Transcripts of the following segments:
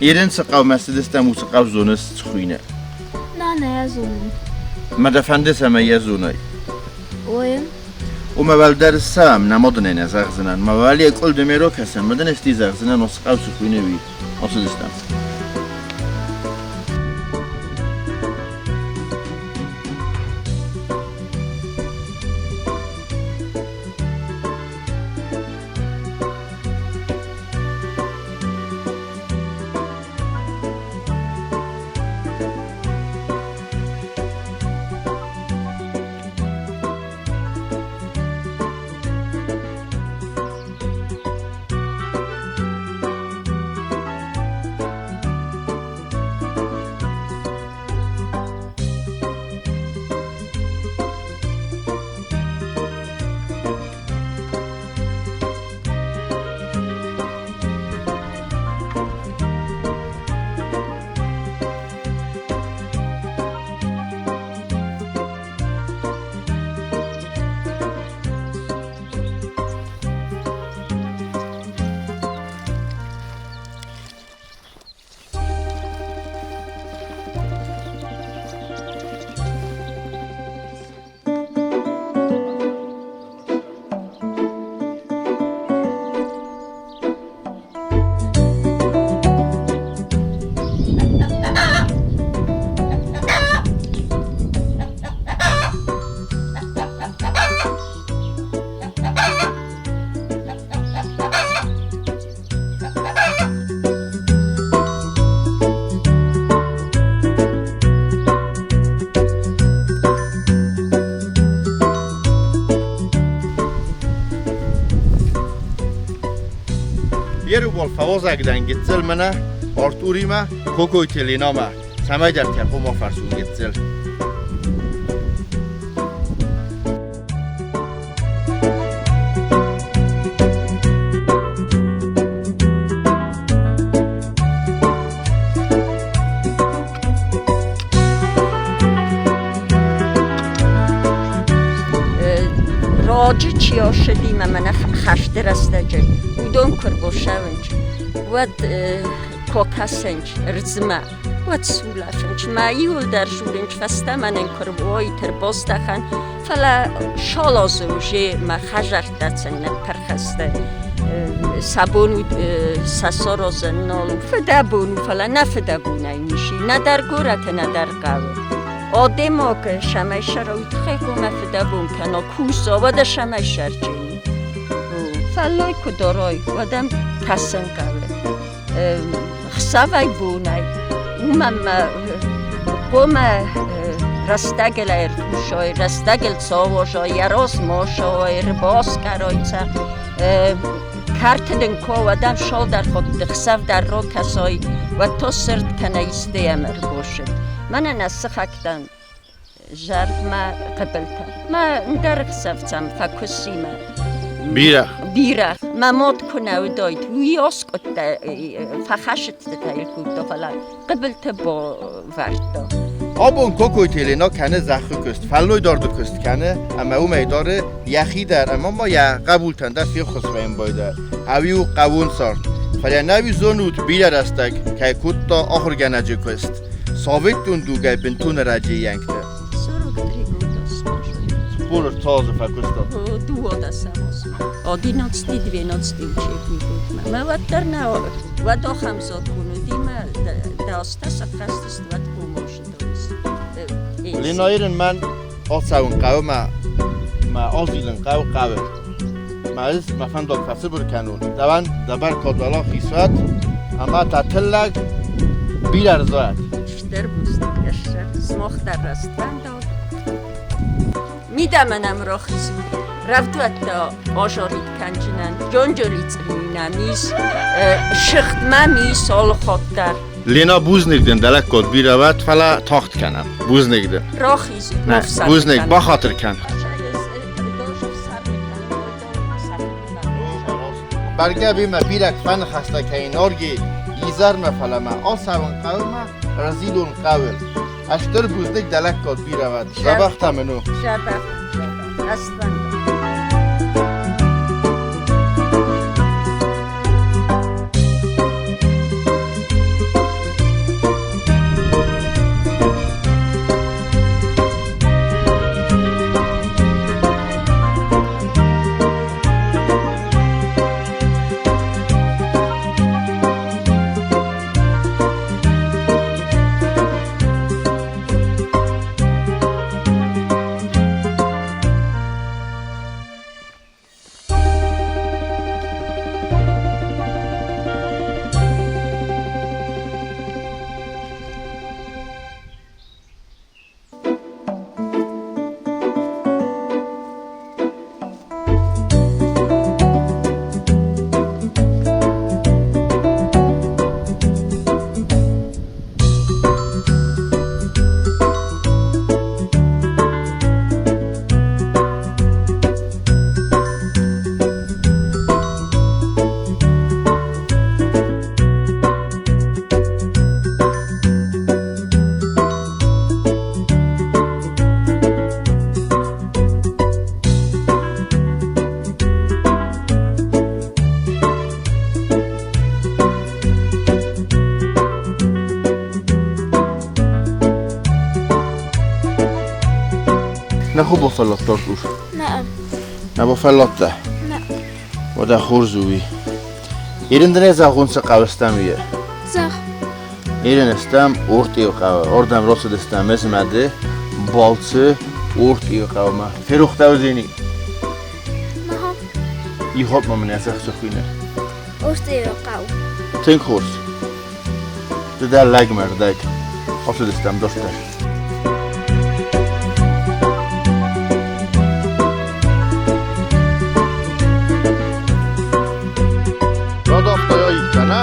Ирын цы хъӕумӕ цыдыстӕм, уыцы хъӕу зоныс, цы хуыйны? На, нӕ зонын. Мӕ дӕ фӕнды, цӕмӕй йӕ зонай? Ой. Уымӕ уӕлдӕр ссӕм, нӕ модынӕй нӕ зӕгъдзынӕн. Мӕ уӕле къуылдымӕй ракӕсӕм, мӕ дын ести зӕгъдзынӕн, уыцы хъӕу цы хуыйны, уый. Ацыдыстӕм. Ерубол фӕуазӕг дӕн гыццыл мӕнӕ Артуримӕ, Кокойты Ленамӕ, цӕмӕйдӕр тӕрхон ма фӕрсун гыццыл. Раджы чи ӕрцыди мӕ мӕнӕ хӕсты рӕстӕджы, уыдон куы рбацӕуынц, уӕд кокасынц ӕрдзмӕ, уӕд сулӕфынц. Мӕ иуылдӕр дзурынц фӕстӕмӕ нын куы рбой, ӕрбаздӕхӕн, фӕлӕ шалазы уже мӕ хӕдзӕрттӕ сын ныппырх сты. Сӕ бон уыд сӕ саразын нал у. Фыдӕбон у, фӕлӕ нӕ фыдӕбонӕй ницы, нӕдӕр горӕты, нӕдӕр хъӕуы. Адӕймаг цӕмӕй сӕра, уый тыххӕй хъуамӕ фыдӕбон кӕна, куса, уӕдӕ цӕмӕй сӕрджын. Фӕллой куы дарай, уӕд ӕм кӕсын хъӕуы. Хсӕвӕй-бонӕй уымӕн мӕ хъуамӕ рӕстӕгыл ӕркусой, рӕстӕгыл цӕуой, йӕ размӕ ӕрбаскъӕрой сӕ. Кӕрты дын куы уӕд ӕм шолдӕр ходты хсӕв дӕр ракӕсой, уӕд то сырд кӕнӕ исты йӕм ӕрбосыд. Мӕнӕн ӕз сыхӕгтӕн зӕрдмӕ хъыбылтӕ. Мӕ ндӕр ӕхсӕвцӕм фӕкуысимӕ. Бирӕ. Бирӕ. Мӕ мад куы нӕ уыдаид, уый аскъуыдта, фӕхӕсыдтытӕ йыл кодта, фӕлӕ хъыбылты бавӕрдта. Абон Кокойты Елена кӕны зӕххы куыст, фӕллойдарды куыст кӕны ӕмӕ уымӕй дары йӕхи дӕр ӕмӕ ма йӕ хъӕбултӕн дӕр феххуыс вӕййын байдайы. Ӕви у хъӕууон цард. Фӕлӕ нӕ уый зонут, бирӕ рӕстӕг кӕй кодта ахуыргӕнӕджы куыст. Советон дугӕй бынтон ӕрӕджы йӕнгтӕ. 43 года Цыппор ӕртӕ фӕкуыста. Дыууадӕсӕм Одиннадцатый, двенадцатый учебный годмӕ. Мӕ уӕддӕр нӕ уӕд ахӕм закон уыди, мӕ дӕстӕ сӕххӕст уӕд хъомасыдӕуынц. Ленайырын мӕн ацӕуын хъӕуы мӕ мӕ азилын хъӕуы хъӕуы. Мӕ ӕз мӕ фӕндаг фӕцыбыр кӕнон. Дӕуӕн дӕ бӕркад уӕлахиз уӕд, ӕмӕ та тыллӕг бирӕ рзайӕд. Стыр бузныг, ӕссӕр, смох дӕр рӕствӕндаг. Мидӕмӕ нӕм рахизут. Рӕвдуӕттӕ азарид кӕнджынӕн, джонджори цъынина мис, сыгъдмӕ мис алы хатт дӕр. Лена, бузныг дын, дӕ лӕггад бирӕ уӕд, фӕлӕ тагъд кӕнӕм. Бузныг дын. Рахизут, Бузныг, бахатыр кӕн. Бӕргӕ бимӕ бирӕ фӕныхӕстӕ кӕнин Орги изӕрмӕ, фӕлӕ мӕ ацӕуын хъӕуы мӕ разилон хъӕуы. Ӕстыр бузныг дӕ лӕггад бирӕ уӕд. Дзӕбӕх та мын у. Дзӕбӕх, дзӕбӕх. Нӕ хо бафӕлладта, Артур? Нӕ. Нӕ бафӕлладта? Нӕ. Уӕдӕ хорз у уый. Ерын дын ӕй зӕгъон, цы хъӕуы уый? Зӕгъ. Ерын стӕм Ортъеуы хъӕуы. Ордӕм рацыдыстӕм ӕз ӕмӕ ды балцы Ортъеуы хъӕумӕ. Ферох дӕ уыдзӕни? Мӕхо. Ихот ма мын ӕцӕг цы хуыйны? Ортъеуы хъӕу. Тынг хорз. Ды дӕ лӕгмӕрдӕг. Ацыдыстӕм дарддӕр. Радавта йӕ ихтӕ, нӕ?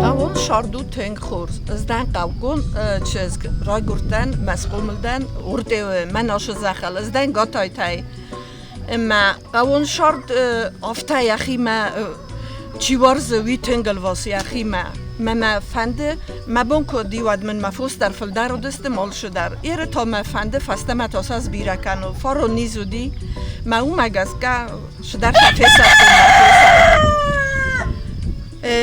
Хъӕуон сӕрд у тынг хорз. Ӕз дӕн хъӕуккон чызг, райгуырдтӕн, мӕ схъомыл дӕн Уртъеуы, мӕ насы зӕххыл. Ӕз дӕн Гатайтӕй. Ӕмӕ хъӕуон сӕрд афтӕ йӕхимӕ чи уарзы, уый тынг ӕлвасы йӕхимӕ. Мӕ мӕ фӕнды, мӕ бон куыд и, уӕд мын мӕ фос дӕр фылдӕр уыдысты, малсы дӕр. Еры та мӕ фӕнды фӕстӕмӕ та сӕ сбирӕ кӕнон. Фарон низ уыди, мӕ уымӕ гӕсгӕ цыдӕртӕ фесӕфтон мӕ фосӕй.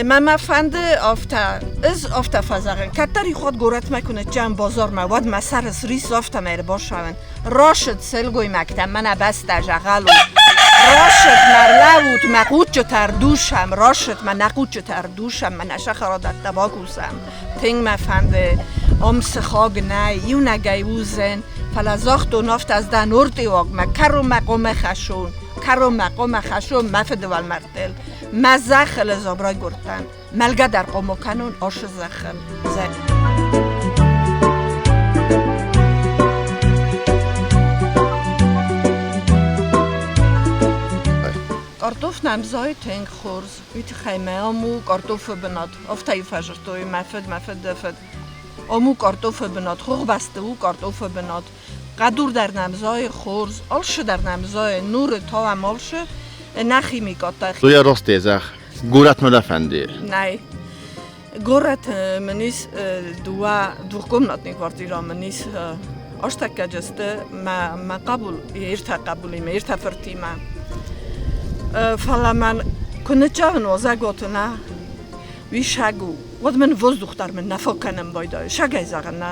Мӕ мӕ фӕнды афтӕ, ӕз афтӕ фӕзӕгъын, кӕддӕр ихуат горӕтмӕ куы ныццӕуӕм базармӕ, уӕд мӕ сӕры сриссы афтӕмӕй ӕрбацӕуын. Рашыд сылгоймӕгтӕ, мӕнӕ бӕстӕ зӕгъӕлу. Рашыд мӕ рлӕуут, мӕ хъуччытӕ ӕрдусӕм, рашыд мӕ нӕ хъуччытӕ ӕрдусӕм, мӕ нӕ сахарадӕттӕ бакусӕм. Тынг мӕ фӕнды, ам сыхаг нӕй, иунӕгӕй уыдзӕн, фӕлӕ загътон афтӕ, ӕз дӕн ортъеуаг, мӕ кӕронмӕ хъуамӕ хӕссон, кӕронмӕ хъуамӕ хӕссон мӕ фыдывӕлмӕрдтыл. Мӕ зӕххыл ӕз райгуырдтӕн, мӕлгӕ дӕр хъуамӕ кӕнон ашы зӕххыл. Картоф нӕм зайы тынг хорз. Уый тыххӕй мӕ ам у картофы бынат. Афтӕ-иу фӕзырдтой мӕ фыд, мӕ фыды фыд. Ам у картофы бынат, хохбӕсты у картофы бынат. Хъӕдур дӕр нӕм зайы хорз, алшы дӕр нӕм зайы, нуры тауӕм алшы, нӕ химикаттӕ. Суя росте зӕгъ, горӕтмӕ дӕ фӕнды? Нӕй. Горӕты мын ис дыууӕ двухкомнатный квартира мын ис астӕккаджы сты мӕ мӕ хъӕбул, ӕртӕ хъӕбулимӕ, ӕртӕ фыртимӕ. Фӕлӕ мӕн куы ныццӕуын уазӕгуаты нӕ, уый саг у, уӕд мын воздух дӕр мын нӕ фӕкӕнын байдайы. Сагӕй зӕгъын нӕ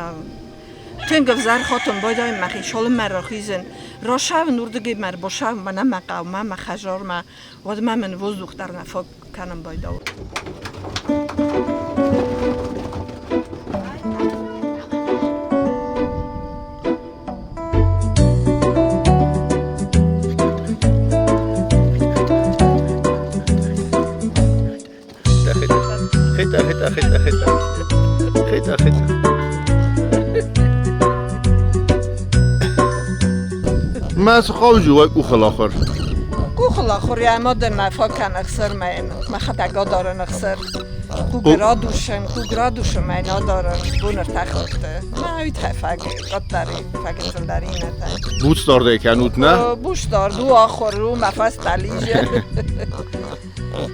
Тынг ӕвзӕр хатын байдайын мӕхи цалынмӕ рахизын. Рацӕуын уырдыгӕй мӕ ӕрбацӕуын мӕнӕ мӕ хъӕумӕ, мӕ хӕдзармӕ, уӕдмӕ мын воздух дӕр нӕ фаг кӕнын байдауы. Хитӕ, хитӕ, хитӕ, хитӕ. Хитӕ, хитӕ. Мӕ цы хъауджы уай къухылахуыр? Къухылахуыр йӕ мадӕн мӕ фӕкӕн ӕхсыр мӕн, мӕхӕдӕг адарын ӕхсыр. Куградушын, куградушын мӕн адарын бон ӕртӕ хатты. Мӕ уый фаг къаддӕр фаг фылдӕр иннӕтӕ. Буцдардӕй кӕнут, нӕ? Буцдард у, ахуыр у, мӕ фӕстӕ лизы.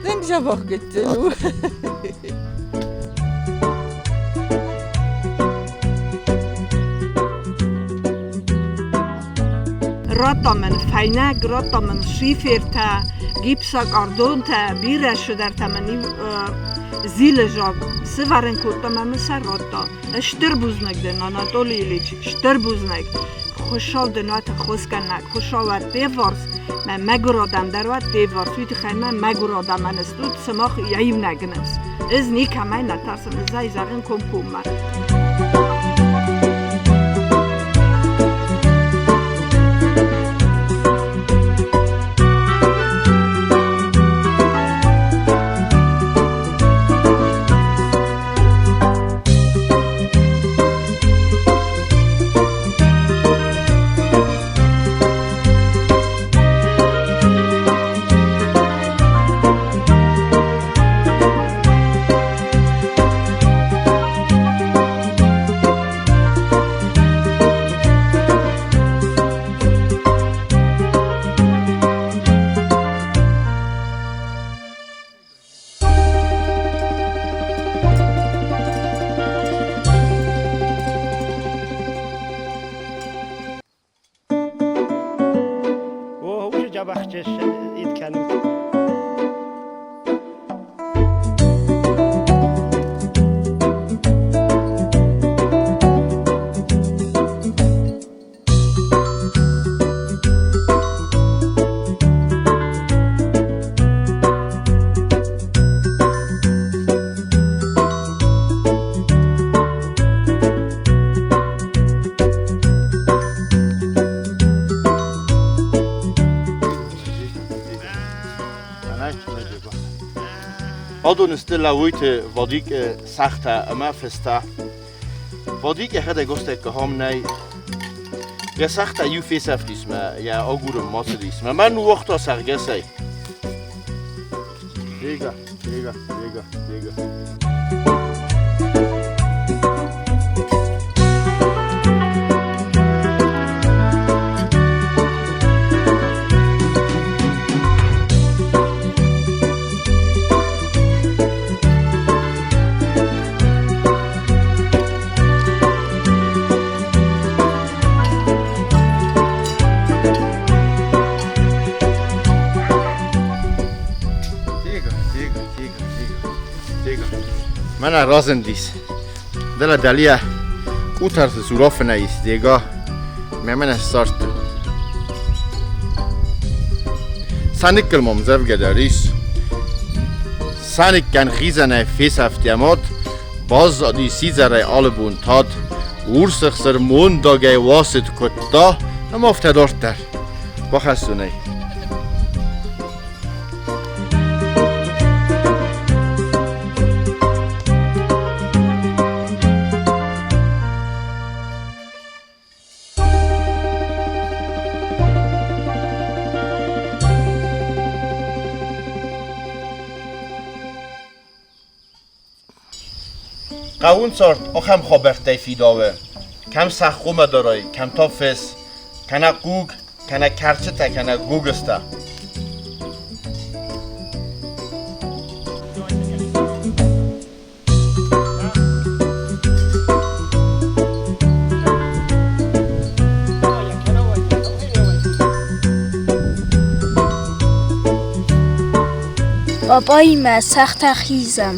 Тынг дзӕбӕх гыццыл у. Радта мын фӕйнӕг, радта мын шифертӕ, гипсаг ардонтӕ, бирӕ цыдӕртӕ мын зилы заг сывӕрын кодта мӕ мын сӕ радта. Стыр бузныг дын, Анатолий Ильич, стыр бузныг. Хуыцау дын уӕд ӕххуысгӕнӕг, Хуыцау уӕд де вварс, мӕ мӕгуыр адӕм дӕр уӕд де вварс, уый тыххӕй мӕ мӕгуыр адӕмӕн стут, сымах йӕ иунӕг ныфс. Ӕз никӕмӕй нӕ тӕрсын, ӕз ӕй зӕгъын комкоммӕ. Адон сты Лӕууойты Вадикы сӕгътӕ ӕмӕ фыстӕ. Вадик йӕхӕдӕг астӕккӕ хам нӕй. Йӕ сӕгътӕ иу фесӕфтис мӕ йӕ агурын ма цыдис. Мӕ мӕн ныууагъта сӕгъгӕсӕй. Дега, дега, дега, дега. Мӕнӕ разындис. Дӕлӕ дӕлийӕ къутӕрты цур афынӕй ис Дега. Мӕ мӕнӕ ссардта. Сӕныккыл ма мдзӕвгӕ дӕр ис. Сӕныккӕн хизӕнӕй фесӕфт йӕ мад, баззади сидзӕрӕй алы бон тад. Урс ӕхсыр мондагӕй уасыд, куыдта, ӕмӕ афтӕ дарддӕр. Бахӕссон ӕй. Хъӕуын цард ахӕм хабӕрттӕй фидауы, кӕм сӕххомӕ дарай, кӕм та фыс, кӕнӕ хъуг, кӕнӕ кӕрчытӕ, кӕнӕ гогызтӕ. Папаимӕ сӕгътӕ хизӕм.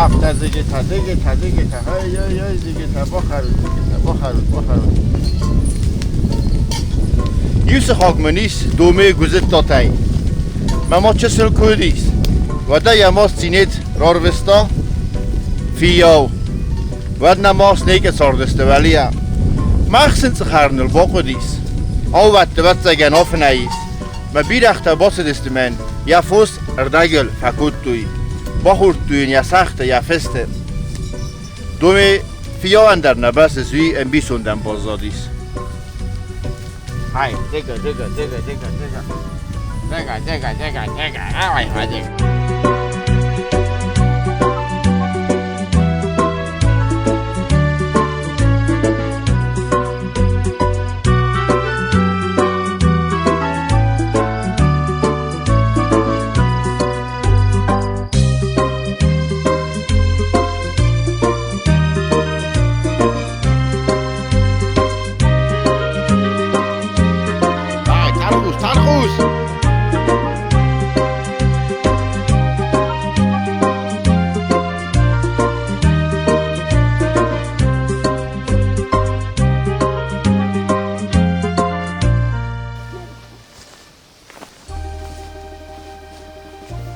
Афтӕ зыгытӕ, зыгытӕ, зыгытӕ, ой-ой-ой, зыгытӕ, бахӕрут, зыгытӕ, бахӕрут, бахӕрут. Иу сыхаг мын ис Доме Гуызыттатӕй. Мӕ ма чысыл куы уыдис, уӕдӕй йӕ маст цинет рарвыста фиййау. Уӕд нӕ маст некӕд цардысты уӕлийӕ. Мах сын цъыхӕрыныл бахъуыдис. Аувӕтты ӕвӕццӕгӕн афынӕй ис. Мӕ бирӕгътӕ бацыдысты мӕн, йӕ фос ӕрдӕгыл фӕкодтой. Бахордтой йын йӕ сӕгътӕ, йӕ фысты. Доме фиййауӕн дӕр нӕ бацыд, уый ӕмбисондӕн баззадис. Ай, дега, дега, дега, дега, дега. Дега, дега, дега, дега, ай, ай, дега. Тархъус, тархъус!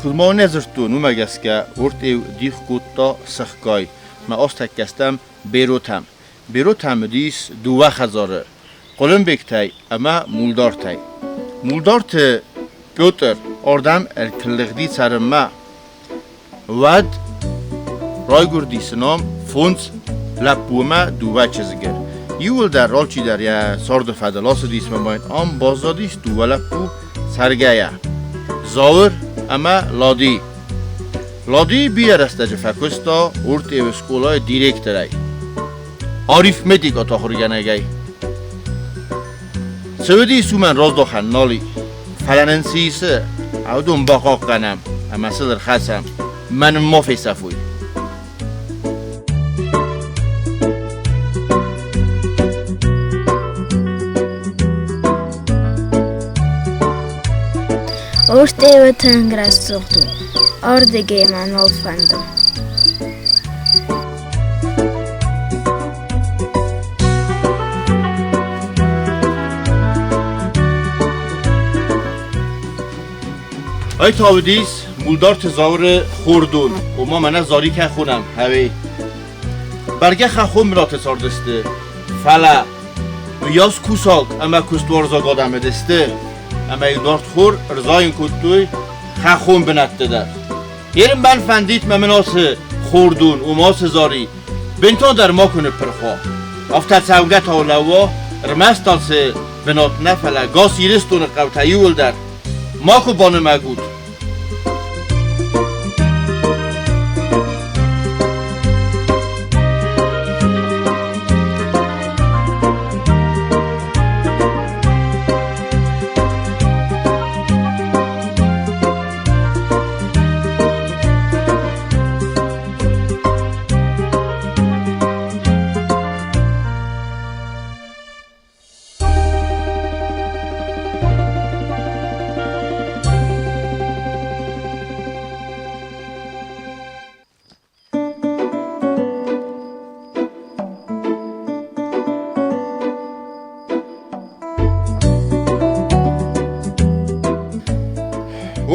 Куыд ма нӕ дзырдтон, уымӕ гӕсгӕ уырд-иу дих кодта цӕхгай. Мӕ азтӕккӕстӕм Беротӕм. Беротӕм уыдис дыууӕ хӕдзары Хъуылымбегтӕй ӕмӕ Мулдартӕй. Мулдарты Петр ардӕм ӕркыллыгъди цӕрынмӕ. Уӕд райгуырди цы ном фондз лӕппумӕ дыууӕ чызгы. Иууылдӕр алчидӕр йӕ царды фӕдыл ацыдис ӕмӕ ам баззадис дыууӕ лӕппу цӕргӕйӕ. Зауыр ӕмӕ Лади. Лади бирӕ рӕстӕджы фӕкуыста Ортъеуы скъолайы директорӕй, арифметикӕты ахуыргӕнӕгӕй. Цы уыдис, уымӕн раздахӕн нал и. Фӕлӕ нын цы исы, уыдон бахъахъхъӕнӕм ӕмӕ сыл ӕрхӕцӕм, мӕн ма фесӕфой. Ортъеуы тынг рӕсугъд у, ардыгӕй мӕ нал фӕнды. Ай та уыдис Мулдарты Зауыры хордон, ома мӕнӕ Зарикӕ хонӕм, хӕве. Бӕргӕ хӕххон бынаты цардысты, фӕлӕ Уыйас кусаг ӕмӕ куыстуарзаг адӕм уыдысты, ӕмӕ-иу нартхор ӕрзайын кодтой хӕххон бынӕтты дӕр. Ерын мӕн фӕндид мӕ мын ацы хордон, уым ацы зари бынтондӕр макуы ныппырх уа. Афтӕ цӕугӕ та лӕууа, ӕрмӕст ацы бынат нӕ, фӕлӕ гас Ирыстоны хъӕутӕ иууылдӕр макуы банымӕг ут.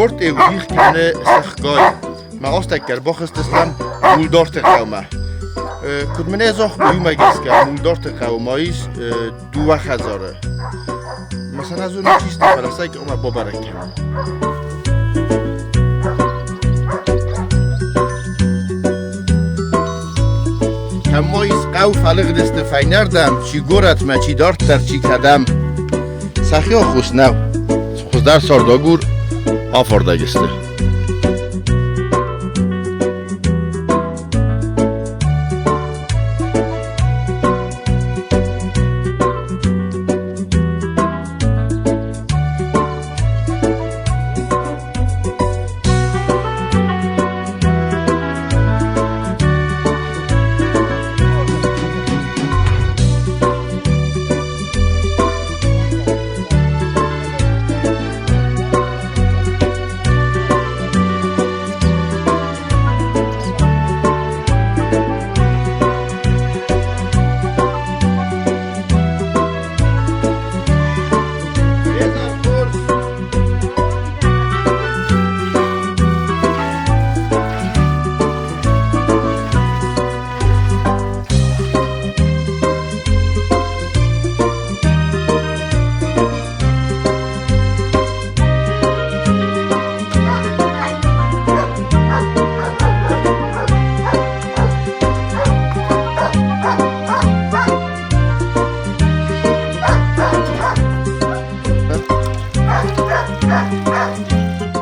Ортъеу дих кӕны цӕхгай. Мӕ астӕккӕ ӕрбахызтыстӕм Мулдарты хъӕумӕ. Куыд мын ӕй загътой, уымӕ гӕсгӕ Мулдарты хъӕуы ма ис дыууӕ хӕдзары. Мӕ сӕ нӕ зонын чи сты, фӕлӕ сӕ хъуамӕ бабӕрӕг кӕнӕм. Кӕм ма ис хъӕу фӕлыгъдысты фӕйнӕрдӕм, чи горӕтмӕ, чи дарддӕр, чи кӕдӕм. Сӕхи аххос нӕу. Хуыздӕр цардагур афардӕг сты.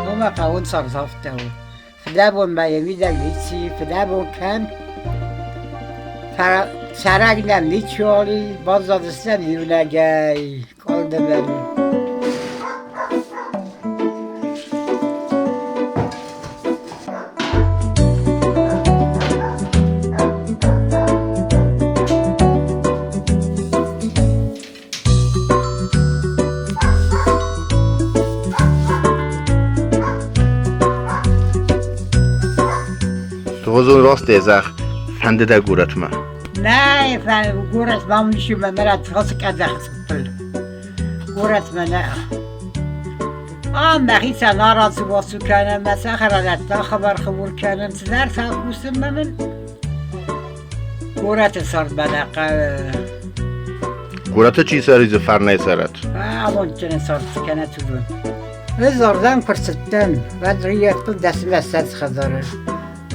Уымӕ хъӕуын сӕрзӕфтӕ у. Фыдӕбон ма йӕ мидӕг ницы, фыдӕбон кӕн. Цӕрӕг нӕм ничиуал и, баззадыстӕм иунӕгӕй къуылдымыл. Тугъуызон раст ӕзӕх фӕнды дӕ горӕтмӕ? Нӕ, горӕтмӕ мын мӕ радхӕцы къӕдзӕхы цъуппыл. Горӕтмӕ нӕ. Ам мӕхицӕн арацу-бацу кӕнӕм, мӕ цӕхӕрадӕттӕ хабар-хабур кӕнӕм, цыдӕр сӕ кусынмӕ мын. Горӕты цардмӕ нӕ хъӕуы. Горӕты чи цӕры, дзы фӕрнӕй цӕрӕт. Амондджыны цард кӕнӕт уыдон. Ӕз ардӕм куы рцыдтӕн, уӕд рыййӕфтон дӕсмӕ ссӕдз хӕдзары.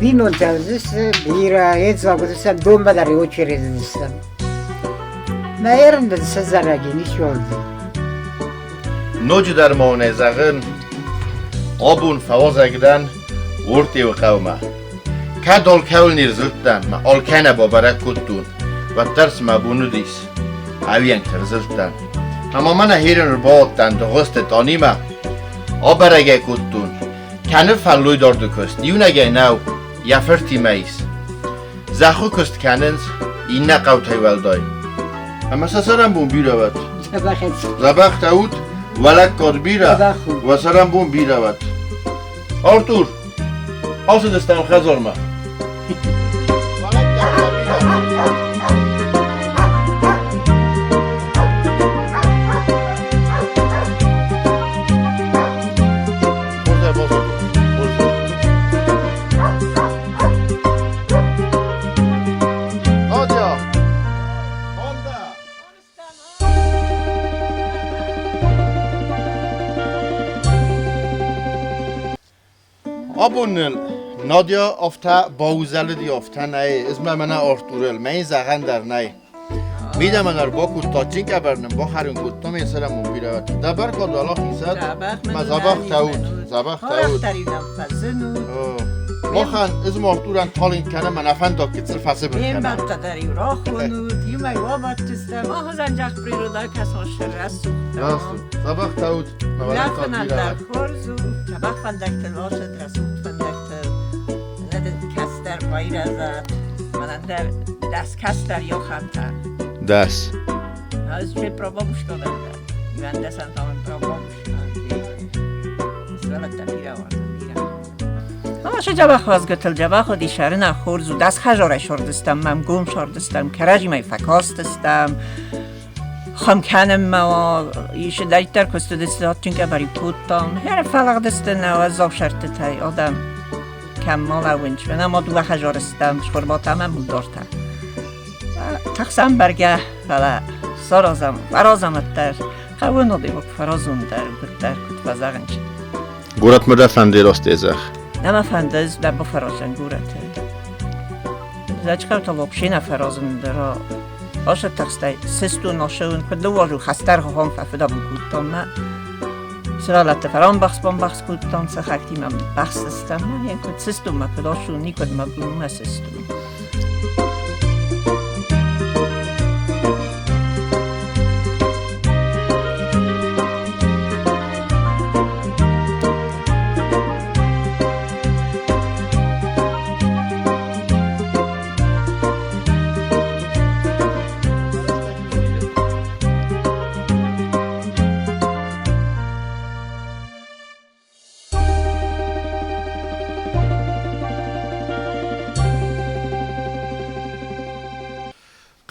Бинонтӕ уыдысты бирӕ, едзаг уыдыстӕм, донмӕ дӕр очередь уыдыстӕм. Мӕ ерын дын цы зарӕг и, ничи уыди. Ноджыдӕр ма уын ӕй зӕгъын, абон фӕуазӕг дӕн Ортъеуы хъӕумӕ. Кӕд алкӕуыл не рзылдтӕн, мӕ алкӕй нӕ бабӕрӕг кодтон, уӕддӕр цыма бон уыдис, ӕвиӕнгтӕ рзылдтӕн. Ӕмӕ мӕнӕ херын ӕрбауадтӕн Дыгъуызты Тъанимӕ, абӕрӕг ӕй кодтон. Кӕны фӕллойдарды куыст, иунӕгӕй нӕу, йӕ фыртимӕ ис. Зӕххы куыст кӕнынц иннӕ хъӕутӕй уӕлдай. Ӕмӕ сӕ цӕрӕнбон бирӕ уӕд. Дзӕбӕхтӕ ут, уӕлӕггад бирӕ, уӕ цӕрӕнбон бирӕ уӕд. Артур, ацыдыстӕм хӕдзармӕ. Надя! Honda! Абон ныл Надя афтӕ баузӕлыди, афтӕ нӕй, ӕз мӕ мӕнӕ Артурыл, мӕ йын зӕгъӕн дӕр нӕй. Мидӕмӕ ӕрбакодта, чинкъӕбӕр нын бахӕрын кодта, ме сӕрӕн мын бирӕ. Дӕ бӕркад Аллах исӕд, мӕ дзӕбӕх тӕут, дзӕбӕх тӕут. Махӕн ӕз ма Артурӕн талынг кӕнӕм, мӕ нӕ фӕндаг гыццыл фӕцыбыр кӕнӕм. Ме дӕр-иу рахонут, иумӕ абадтыстӕм, ахызӕн природа кӕсон рӕсугъд. Рӕсугъд. Дзӕбӕх тӕут, мӕ бӕркад бирӕ. Хорз у, дзӕбӕх фӕндӕгтыл ацыд, рӕсугъд фӕндӕгтыл. Нӕ дын кӕстӕр байрӕзӕд, мӕнӕн дӕр дӕс кӕстӕр йохантӕ. Дӕс. Ӕз че прабабушка дӕн. Ивӕндӕсӕн та мын прабабушка. Сывӕллӕттӕ бирӕ уарзын, бирӕ. Аше дзӕбӕх уазгӕтыл дзӕбӕх уыди сӕрына хорз у. Дӕс хӕзорӕй сордыстӕм, мӕм гом сордыстӕм, кӕрӕдзимӕ фӕкастыстӕм. Хъом кӕнынмӕ исидӕриддӕр куыст уыдысты, адджын къӕбӕр-иу кодтам. Фӕлыгъдысты нӕ уӕззау сӕртытӕй адӕм кӕм ма лӕууынц. Мӕнӕ ма дыууӕ хӕзоры стӕм, Схуырбатӕ ӕмӕ Мулдортӕ. Тыхсӕм бӕргӕ, фӕлӕ саразӕм, фӕразӕм ӕддӕр. Хъӕуы нодиуӕг фӕразондӕр, куыддӕр, куыд фӕзӕгъынц. Горӕтмӕ дӕ фӕнды ростезӕх? Нӕ мӕ фӕнды, ӕз дӕ бафӕразӕн горӕты. Зӕчхъӕутӕ вообще нӕ фӕразын дӕр. Ӕсӕттӕхстӕй сыстун ӕсӕун, куд ныууазу хӕстӕргъ хом фӕффидабун кодтон мӕ. Сывӕллӕтты фӕрамбӕхс-бамбӕхс кодтон, сыхӕгтимӕ бӕхсыстӕм. Куыд сыстун мӕ, куыд осун, никуыд мӕ бунмӕ сыстун.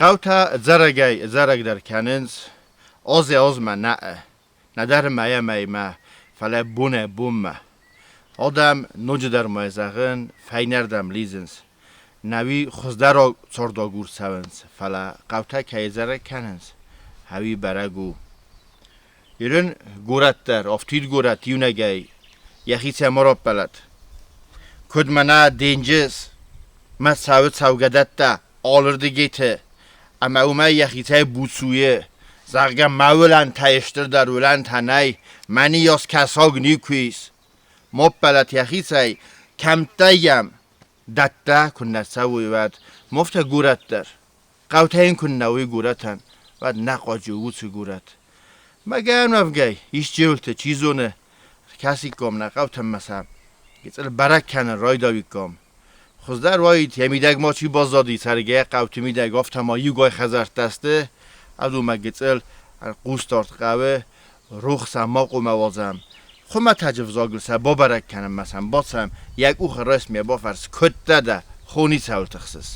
Хъӕутӕ ӕдзӕрӕгӕй ӕдзӕрӕгдӕр кӕнынц, азӕй-азмӕ нӕ, нӕдӕр мӕйӕ-мӕймӕ, фӕлӕ бонӕй-бонмӕ. Адӕм ноджыдӕр ма зӕгъын, фӕйнӕрдӕм лидзынц. Нӕуи хуыздӕр цардагур цӕуынц, фӕлӕ хъӕутӕ кӕй ӕдзӕрӕг кӕнынц, ӕви бӕрӕг у. Ирын горӕт дӕр, афтид горӕт иунӕгӕй йӕхицӕй ма раппӕлӕд. Куыд мӕнӕ денджыз мӕ цӕуы цӕугӕдӕттӕ алырдыгеты ӕмӕ уымӕй йӕхицӕй буц у, зӕгъгӕ, мӕ уылӕнтӕй стырдӕр уылӕнтӕ нӕй, мӕныйас кӕсаг никуы ис. Ма ппӕлӕд йӕхицӕй, кӕмттӕй йӕм дӕттӕ куыннӕ цӕуой, уӕд ма афтӕ горӕт дӕр. Хъӕутӕ йын куыннӕ уой горӕтӕн, уӕд нӕ хъуаджы уыцы горӕт. Мӕгӕн уӕвгӕй, исчиуылты, чи зоны, кӕсиккам нӕ хъӕутӕм ма сӕ гыццыл бӕрӕг кӕнын райдауиккам. Хуыздӕр уаид, йӕ мидӕг ма чи баззади цӕргӕ хъӕуты мидӕг, афтӕ ма иугай хӕдзӕрттӕ сты, ӕдумӕ гыццыл хъусдард хъӕуы, рухс ӕм ма хъуамӕ уадзӕм. Хуымӕтӕджы взагыл сӕ бабӕрӕг кӕнынмӕ сӕм бацӕм, йӕ къухы райс ме бафӕрс, куыд дӕ дӕ, хони цӕуыл тыхсыс?